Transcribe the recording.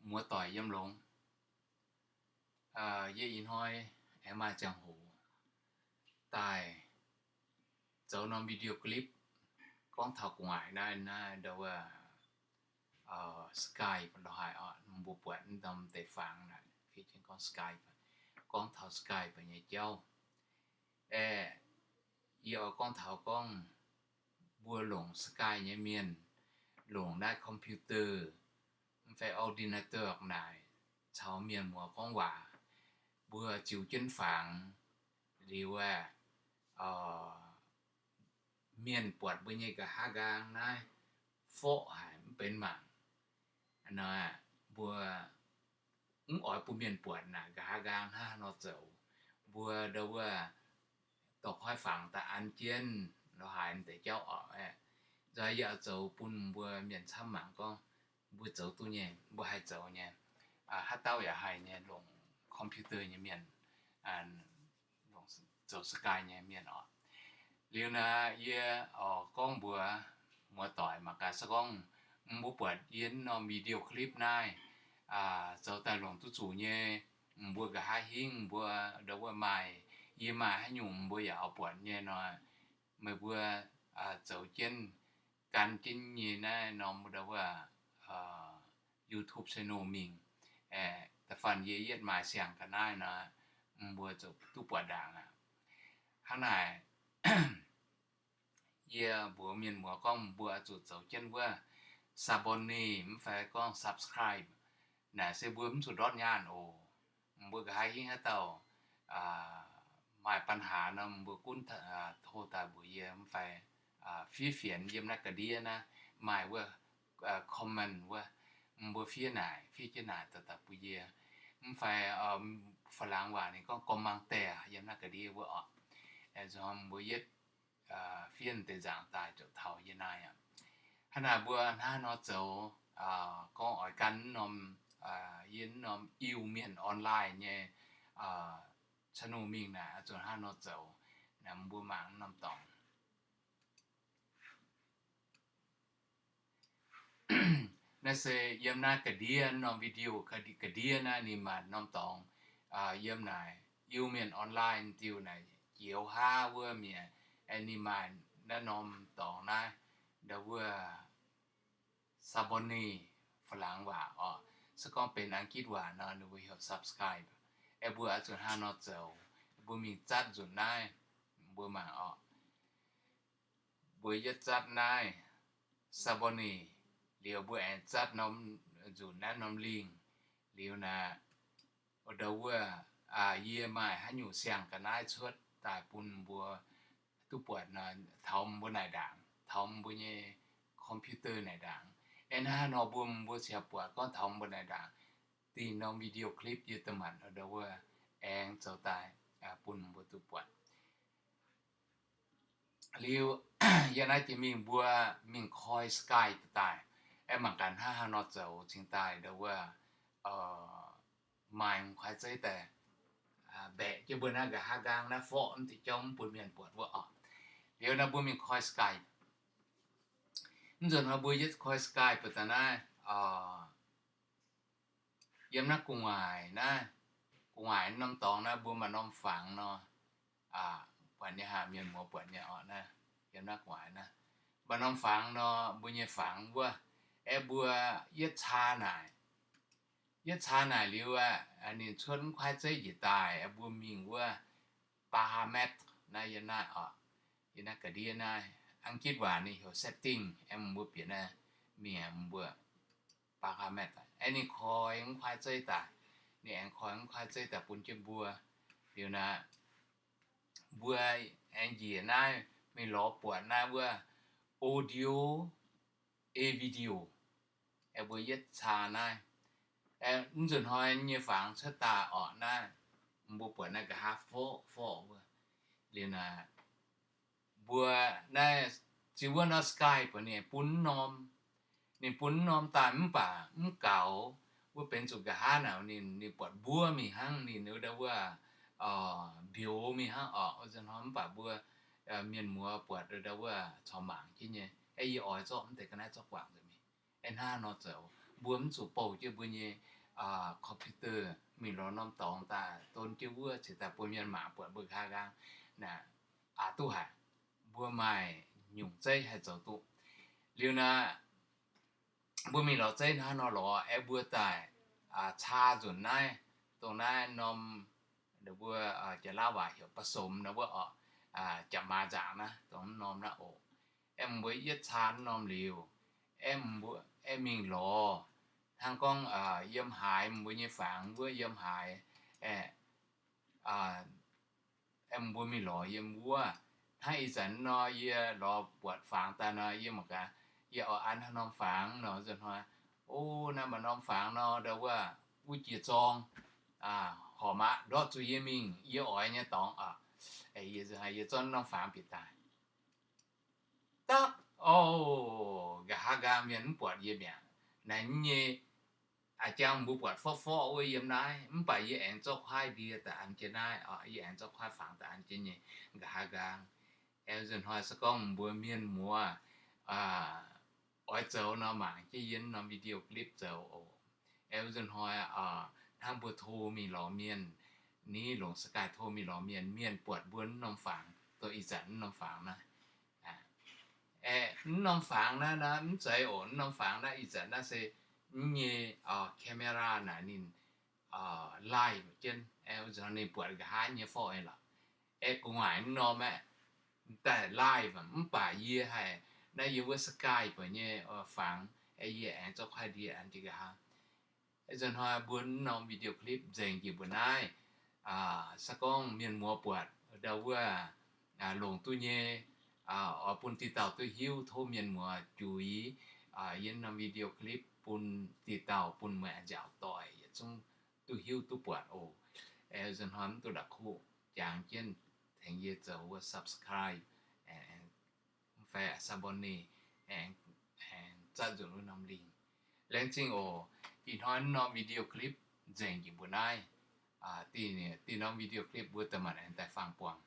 Muoz-doic yiem longx. Yie ih hnoi aengx maaih ziangh hoc daaih zoux norm video clip gorngv taux gu'nguaaic naaiv, naaiv ndau wuov Skype lo haic oc, mbuo buatc norm deix fangx naaic fiev jienv gorngv Skype, gorngv taux Skype nyei jauv. Aeqv, yie oix gorngv taux gorngv mbuo longc Skype nyei mienh, longc naaiv computer mv fai ordinateur naaic caux mienh muoz gorngv waac, mbuo ziux jienv fangx liuz aeqv, mienh buatc mbuo nyei nqa'haav nqaang naaiv forqv haic mv benx mangc. Mbuo mv oix bun mienh buatc naaic nqa'haav nqaang hnangv haaix nor zoux. Mbuo ndau wuov dorh koi fangx daaih an jienv lo haaix deix jauv oc. Nzunc yie oix zoux bun mbuo mienh camv mangc gorngv mbuo zoux duqv nyei, mbuo haih zoux nyei. Haaix dauh yaac haih nyei, longc computer nyei mienh, zoux Skype nyei mienh oc. Liuz naaic yie oix gorngv mbuox muoz-doic mangc gaax se gorngv mbuo buatc yie norm video clip naaiv zoux daaih longc duqv zuqc nyei, mbuo nqa'haav hingv mbuo ndau wuov maaih, yie maaih haaix nyungc mbuo yaac oix buatc nyei nor, meih mbuo zoux jienv gan jienv nyei naaiv norm ndau wuov YouTube channel mingh. Da'faanh yie yietv maaih siang-ga'naaiv nor, mbuo zuqc duqv buatc ndaangc aqv. Hnangv naaic, yie mbuox mienh muoz gorngv mbuo oix zuqc zoux jienv wuov s'abonner mv fai gorngv subscribe. Naaic se mbuo mv zuqc ndortv nyaanh oc. Mbuo nqa'haav hingv haaix dauh maaih ปัญหา nor, mbuo gunv tov daaih mbuox yie mv fai fiev fienx yiem naaiv ga'ndiev naaiv maaih wuov comment wuov, mbuo fiev naaic, fiev jienv naaic daaih daaih bun yie. Mv fai ฝรั่ง waac ninh gorngv commentaire yiem naaiv ga'ndiev wuov oc. Mbuo yietv fiev deix nzaangc daaih ziouc taux yie naaiv aqv. Hnangv naaic mbuo hnangv nor zoux, gorngv oix gan norm, yie norm Iu-Mienh Online nyei channel mingh naaic, zuqc hnangv nor zoux. Naaic mbuo mangc norm dorngx. Naaiv se yiem naaiv ga'ndiev norm video ga'ndiev naaiv ninh maaih norm dorngx. Yiem naaic Iu-Mienh Online diuh naaic jiex wuov haav wuov mienh, ninh maaih naaiv norm dorngx naaiv, ndau wuov s'abonner, ฝรั่ง waac oc. Se gorngv benx อังกฤษ waac nor ninh mbuo heuc subscribe. Aeqv, mbuo oix zuqc hnangv nor zoux. Mbuo mingh zatv nzunc naaiv, mbuo mangc oc. Mbuo yietv zatv naaiv s'abonner liuz, mbuo aengx zatv norm nzunc naaiv norm link liuz naaic, ndau wuov yie maaih haaix nyungc siang-ga'naaiv cuotv daaih bun mbuo duqv buatc nor, taux mbuo naaic ndaangc, taux mbuo nyei computer naaic ndaangc. Aeqv, hnangv nor mbuo, mbuo ziouc buatc gorngv taux mbuo naaic ndaangc. Dinh norm video clip yie da'manc ndau wuov aengx zoux daaih bun mbuo duqv buatc. Liuz, yie naaiv jiex mingh mbuo mingh koi Skype daaih, aeqv, mangc gaax hnangv haaix nor zoux cingx daaih ndau wuov maaih m'kuaaiv zeiv daaih mbaeqc jienv mbuo naaiv nqa'haav nqaang naaiv forqv mv deix jauv mv bun mienh buatc wuov oc. Liuz naaiv mbuo mingh koi Skype. Mv nzunc hnoi mbuo yietv koi Skype daaih naaiv, yiem naaiv gu'nguaaic naaiv, gu'nguaaic norm dorngx naaiv mbuo maaih norm fangx nor, buatc nyei haah, mienh muoz buatc nyei oc naaiv, yiem naaiv gu'nguaaic naaiv, maaih norm fangx nor, mbuo nyei fangx wuov, aeqv, mbuo yietv caa naaic, yietv caa naaic liuz aqv, ninh cuotv m'kuaaiv zeiv njiec daaih, aeqv, mbuo mingh wuov paramètres naaiv, yiem naaiv oc, yiem naaiv ga'ndiev naaiv, อังกฤษ waac ninh heuc setting, aeqv, mbuo bieqc naaiv mingh mbuo paramètres, aeqv, ninh koi m'kuaaiv zeiv daaih, ninh aengx koi m'kuaaiv zeiv daaih bun jienv mbuo. Liuz naaiv, mbuo aengx njiec naaiv mingh lorz buatc naaiv wuov audio, aeqv, video, aeqv, mbuo yietv caa naaiv, aeqv, mv nzunc hnoi nyei fangx cuotv daaih orqc naaiv, mbuo buatc naaiv nqa'haav forv forv wuov. Liuz naaiv, mbuo naaiv ziux wuov nor Skype ninh bun norm, ninh bun norm daaih mv baac mv gaux, wuov benx zuqc nqa'haav naaic ninh, ninh buatc mbuov mingh hnangv, ninh ndau wuov mbiouz mingh hnangv orqc. Wuov nzunc hnoi mv baac mbuo mienh muoz buatc ndau wuov corc mangc jienv nyei. Aeqv, yie oix zorqv mv deix ga'naaiv zorqv guangc nzengc mingh. Aeqv, hnangv nor zoux, mbuo mv zuqc bouh jienv mbuo nyei computer mingh lorz norm dorngx daaih don jienv wuov cingx daaih bun mienh mangc buatc mbuo nqa'haav nqaang. Naaic, aqc duqv haic. Mbuo maaih nyungc zeiv haih zoux duqv. Liuz naaic, mbuo mingh lorz zeiv hnangv nor lorz aeqv, mbuo daaih caa nzunc naaiv, dongh naaiv norm, mbuo Janx-Laauv waac heuc ผสม naaiv wuov oc, jaax maaz nzaangc naaiv, dongh norm naaiv oc. Aeqv, mbuo yietv caa norm liuz, aeqv, mbuo aeqv mingh lorz, hnangv gorngv yiem haaix mbuo nyei fangx wuov yiem haaix, aeqv, mbuo mingh lorz yiem wuov. Hnangv ih zanc nor yie lorz buatc fangx daaih nor, yie mangc gaax, yie oix an haaix norm fangx nor, nzunc hnoi, o, naaiv maaih norm fangx nor, ndau wuov, wuov jiex zorng, horpc aqv, ndortv zuqc yie mingh yie oix nyei dorngx. Yie zorqv norm fangx bieqc daaih, dapv, o, nqa'haav nqaang mienh mv buatc yie mi'aqv. Naaiv nyei, a'jang mbuo buatc forv-forv wuov yiem naaiv, mv baac yie aengx zorqv kuaaiv ndie daaih an jienv naaiv, yie aengx zorqv kuaaiv fangx daaih an jienv nyei nqa'haav nqaang. Aeqv, nzunc hnoi se gorngv mbuo mienh muoz oix zoux nor, mangc jienv yie norm video clip zoux oc. Aeqv, nzunc hnoi hnangv mbuo tov mingh lorz mienh, ni longc Skype tov mingh lorz mienh, mienh buatc mbuo norm fangx, dongh ih zanc norm fangx naaiv. Aeqv, norm fangx naaiv, naaiv mv zeiz oc. Norm fangx naaiv ih zanc naaiv se nyei camera naaic ninh live jienv, ninh buatc nqa'haav nyei forv-en lorqc. Aeqv, gu'nguaaic norm aeqv, daaih live mv baac yie haih naaiv yiem wuov Skype nyei fangx, aeqv, yie aengx zorqv kuaaiv ndie an jienv nqa'haav. Nzunc hnoi mbuo norm video clip nzengc jiex mbuo naaiv. Se gorngv mienh muoz buatc ndau wuov longc duqv nyei, oix bun diqc dauh duqv hiuv, tov mienh muoz juix yie norm video clip bun diqc dauh bun meih nziaauc doic yietc zungv duqv hiuv duqv buatc oc. Nzunc hnoi mv duqv la'kuqv, jangx jienv tengx yie zoux wuov subscribe fai abonne, aengx zatv nzunc wuov norm lingh. Laengz zingh oc. Ih hnoi norm video clip nzengc jiex mbuo naaiv. Diuh norm video clip mbuo da'maanc aengx daaih faang buangh.